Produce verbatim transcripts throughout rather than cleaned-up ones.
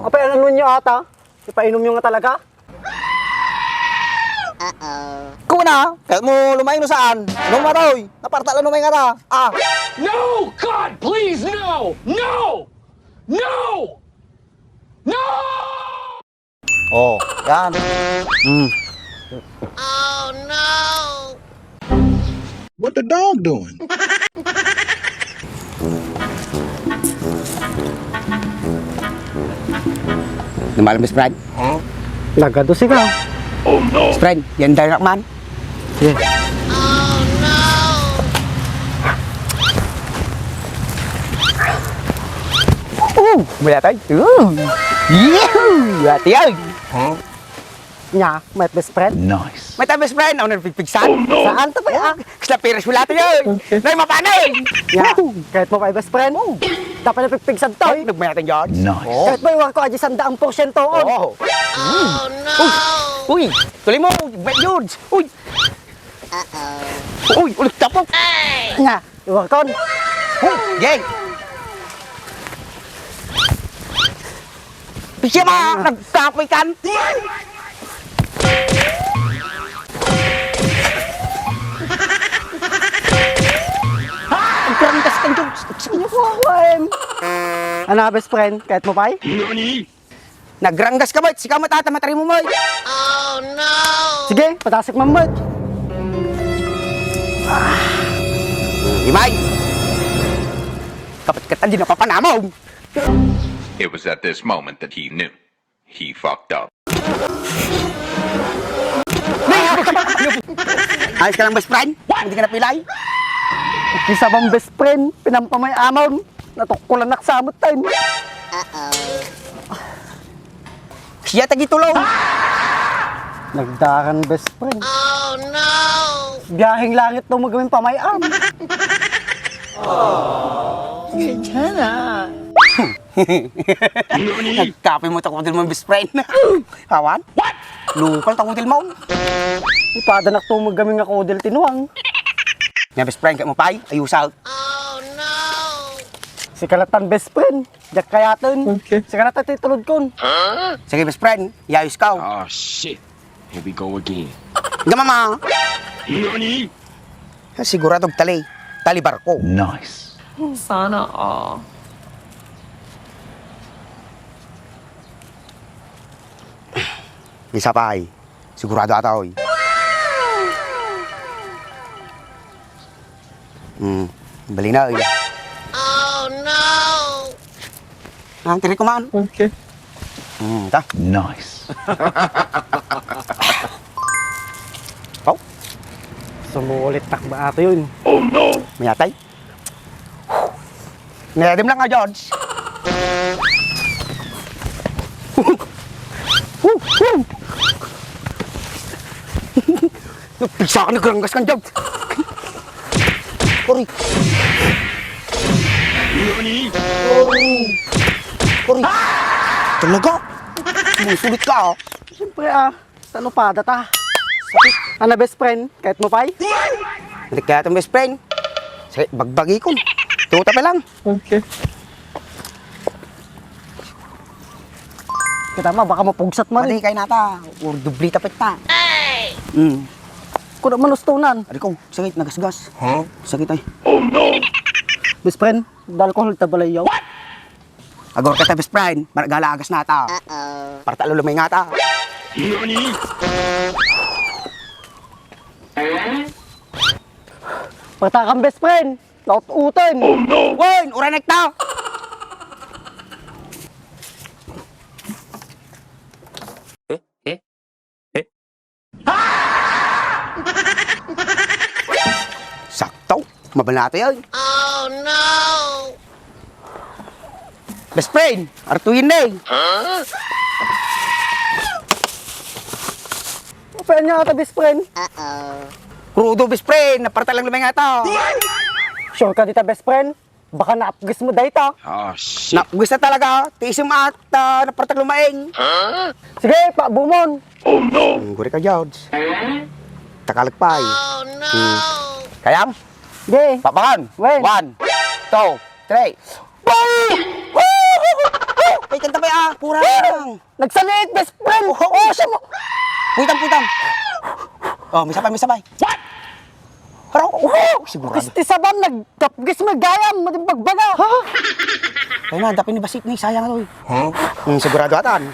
Apay, ano nyo ata? Ipainom nyo nga talaga? Kuna, kayatmo lumaing no saan? Inom nga ta, oy. Naparta la lumaing nga ta. Ah. No! God, please, no! No! No! No! Oh, yan. Hmm. What the dog doing? Namalambis, Brad. Nagadusi ka. Best friend, yan direct man. Sige. Oh, mula tayo. Oh. Yehoo! Ate ay. Nya, may best friend? Nice. May tayo best friend. Ano nagpigpigsan? Saan to ba? Ah, Isla Perez wala tayo. Nay, mapanay. Nya, kahit mo pa best friend? Dapat na pigpigsan to. Ay, nagmayatan dyan. Nice. Kahit mo iwar ko, aji sanda ang porsyento on. Oh. Uy, uy, tuloy mo, Brad George. Uy. Uy, ulit tapok. Nya, iwar kon. Uy, geng. Bisa ma, nagkapoy kan. Ang karangkas kan George. Ano, best friend? Kahit mo pa'y? Nagranggas ka, Bert. Sika met ata, matari mo, Bert. Sige, patasek man, Bert. Imay! Kapat-kapat, di napapanamaw. It was at this moment that he knew. He fucked up. Ayos ka lang, best friend? Hindi ka napilay? Isa bang best friend? Pinampamay amon. Natukkulan nak samot time. Siya tagitulong. Nagdaran best friend. Oh no! Biyaheng langit to magawin pamayam. Nagkape mo takudil mo, best friend. Hawan? What? Lukal takudil mo. Ipada nak to magawin nga kudil tinuang. Nya, best friend, kaya mo pa'y? Ayusak. Sikalatan best friend. Diak kayaten. Okay. Sikalatan ti tulod kon. Sige, best friend. Yayos ka. Oh shit. Here we go again. Nga mama. Sigurado tali. Tali barko. Nice. Sana all. Isa pa ay. Sigurado ata, oy. Hmm. Bali na, oy. Oh, no! Ah, tiri ko man. Okay. Hmm, ta. Nice. Pau? Sumulit takba ato yun. Mayatay? Niredim lang nga, George. Nagpisa ka, nagranggas ka, George. Sorry. Sorry. Sorry. Talaga? Sumusulit ka, ah. Siyempre, ah. Tano pada ta? Ana, best friend, kahit mo pa'y? Hindi kaya itong best friend. Sige, bagbagi ko. Tuta pa lang. Okay. Kita ma, baka mapugsat man. Mali kayo nata. Or dubli tapit na. Hmm. Kuna manustunan. Ari ko, sakit, nagasgas. Sakit ay. Best friend, dal ko halta balayaw. Agor ka ta, best friend. Maragala agas nata. Parta lulumay nga ta. Patakan, best friend. Laut-utan. Wen, uranek ta. Sakto. Mabalata yan. Oh, no! Best friend, artuin na eh. Pwede nga ata, best friend. Krudo, best friend. Naparta lang lumay nga ito. Sure ka dita, best friend? Baka naapgis mo dayta. Oh shit. Naapgis na talaga. Tiisim at ah, naparta lumaing. Sige, paabumon. Ang guri ka, George. Takalagpay. Hmm. Kayam? Sige. Papangan. Wen. One, two, three. Ay, kanta pa, ah, kurang. Nagsaliit, best friend. Oh, oh, siya mo. Puitam, puitam. Oh, may sabay, may sabay. What? Haro, oh, sigurado. Kristi Sabam, nagdapgis mo gayam, madimbagbaga. Ha? Kaya na, dapin ni Basit ni, sayang ito eh. Huh? Hmm, sigurado atan.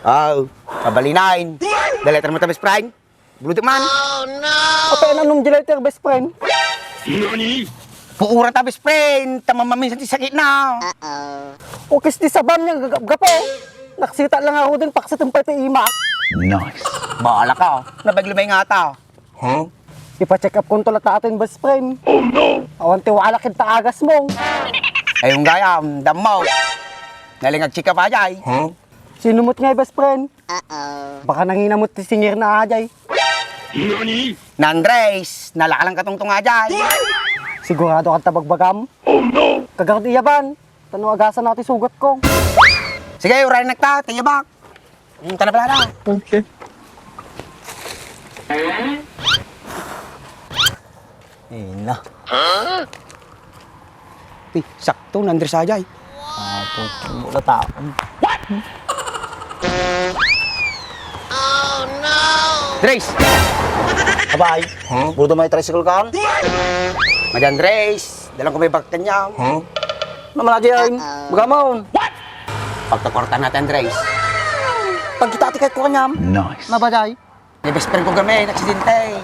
Aw, kabalinain. Dali, tara mo ta, best friend. Bulutik man. Apay, anam di lighter, best friend? Puura ta, best friend. Tama maminsan ti sakit na. O, Kristi Sabam, niya gagapgapo. Naksita lang ako din, paksit ang pati ima. Nice. Bahala ka. Nabaglo may ngata. Huh? Ipa-check up ko to latta atin, best friend. Oh, no! Awan ti wala ken ta agas mo. Ayong gayam, dammaw. Naling ag-check up ajay. Huh? Sino mo't nga, best friend? Baka nangina mo't ti singer na ajay. Nandres, nalakalang katungtong ajay. Sigurado kanta bagbagam? Oh, no! Kagarod iyaban. Tano agasan na ti sugat ko. Sige, uray nagta, tiyabak. Hmm, tara pala na. Okay. Ina. Ti, sakto, Andres ajay. Apo, wala taon. Andres! Abay, huh? Budo may tricycle kan? Madi Andres, dalang ko may bakit kanyam. Huh? Naman na diyan, bagamon. Pagkakorta natin, Andres. Pagkita ti kahit ko kanyam. Nice. Nabaday. Ni best friend ko kami, naksidente.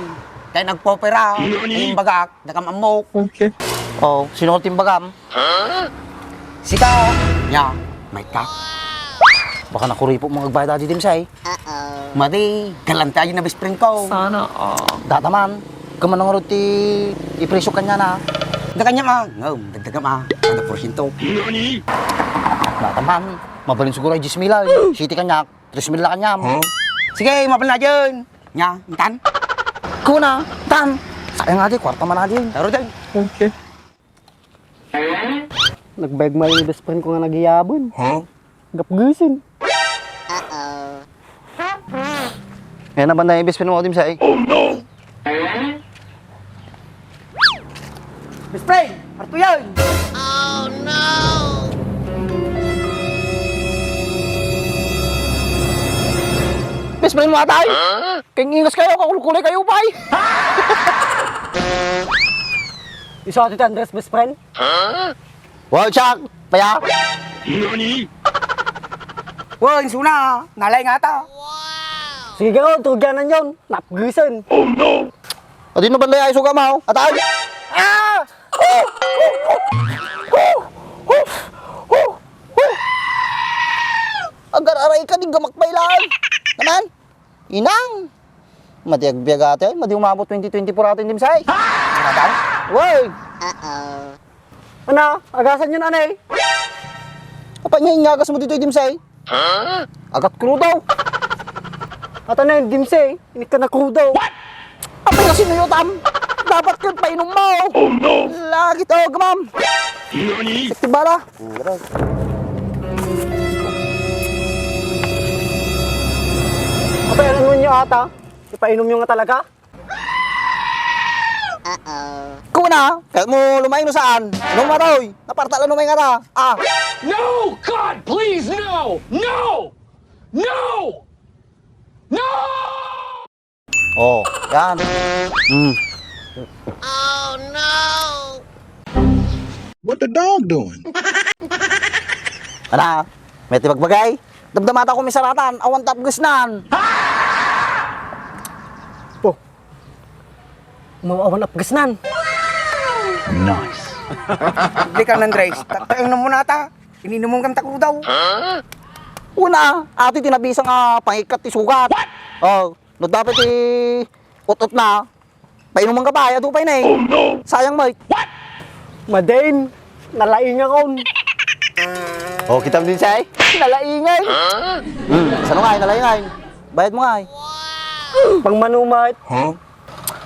Kaya nagpopera. Nani? Ay, bagak, dakam amok. Okay. Oh, sino ti bagam? Sika. Nya, may ka. Baka nakuripo mo agbayad adi, Dimsay. Madi, galante aja na best friend ko. Sana all. Dataman, kamanong ti ipresyo kanya na. Da kanya ma, ngam, dagdaga ma, kada porsyento. Dataman, mabalin siguro ay diyes mil ay. Siti kanya, tres mil la kanya. Sige, mabalin na dyan. Nya, intan? Kuna, tan. Sayang adi, kwarta man adi. Taro dyan. Okay. Nagbayag man yung best friend ko nga nagyayaban. Huh? Gapgusin. Ngayon naman na yung best friend mo, Dimsay. Oh, no! Best friend, Arto yan! Best friend mo atay? Huh? Kay ingas kayo, kakulkulay kayo, bay! Isu ati ti Andres, best friend? Wow, Chuck! Paya! Nani? Wow, insuna, nalay nga ata. Sige ka, turganan yon. Napgisan. Oh, no! Adi no banday ay suga mo, atay? Ah! Oh! Oh! Oh! Oh! Oh! Oh! Agar-aray ka, di gamak pailan. Naman? Inang! Madi agbiag ati, ay, madi umabot twenty twenty-four atin, Dimsay. Sigurado? Woy! Uh-oh. Ana, agasan yun, anay. Apa niya inyagas mo dito, Dimsay? Huh? Agat krudo. Ata na yung Dimsay, inik ka na krudo. What? Apa yung sinuyotam? Dapat ka painom mo. Oh, no! Lagi to, gamam. Nani? Sakti bala. Apa yung ano nyo ata? Ipainom nyo nga talaga? Uh-oh. Kuna, kahit mo lumaing no saan? Ano matoy? Naparta lang lumay nga ta. Ah. No! God, please, no! No! No! No! Oh, yan. Mm. Oh, no! What the dog doing? Ana, may tibagbagay? Damdamata ko misaratan, awan tapgesnan. Oh. Umaw-awan apgesnan. Nice. Di ka, Andres. Taktak ang namunata. Ininumon kang takuro daw. Una, ati tinabisang a pangikat ti sugat. Oh, no dapat ti ut-ut na. Painuman ka pa, ay adu pay na eh. Oh, no! Sayang mo eh. What? Madain, nalaingakon. Oh, kita mo din siya eh. Nalaingay. Hmm, sano nga eh, nalaingay. Bayad mo nga eh. Pang manumat. Huh?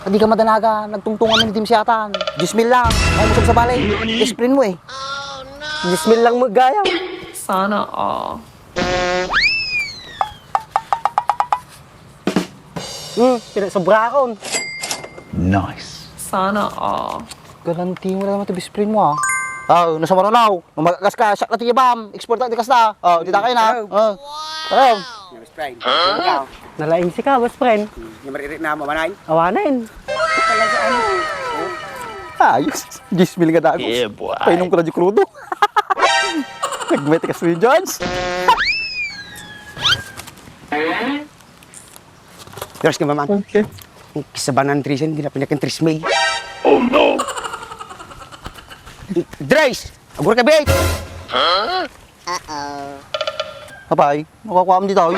Adi ka madanaga, nagtungtungan mo ni Dimsy atan. Diyes mil lang. Ang usog sa balay. Discipline mo eh. Diyes mil lang mo gaya. Sana all. Hmm, pinasobra akon. Nice. Sana all. Galanti mo naman ito, best friend mo, ah. Oh, no sa Maranao, no magagas ka, siak na ti ibam, export na ti kasta. Oh, dita kayo na. Hello. Oh. Hello. Best friend. Hello. Nalaing sika, best friend. Hmm, yung mariri na mo, manay? Awanen. Talaga, ano? Ayos. Diyes mil nga dagos. Yeah, boy. Painom ko na di krudo. Nagmete ka, Sweet George. Dres ka, maman. Okay. Kisabanan, Dres, hindi na pinakin Tris May. Oh, no! Dres! Agur ka, bait! Apay, makukuha mo dito, oy.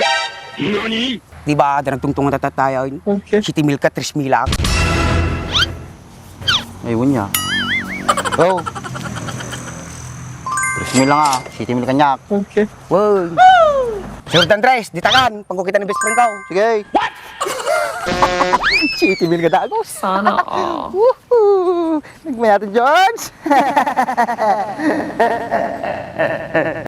Nani? Di ba, darang tungtungan tayo, oy? Okay. Siti mil ka, Tris May lang. Ay, unya. Oh. Tris May lang, ah. Siti mil kanyak. Okay. Wow. Jordan Dres, ditakan. Pangko kita ng best friend ko. Sige. What? Siti mil nga dagos. Sana all. Woohoo! Nagmayato, George.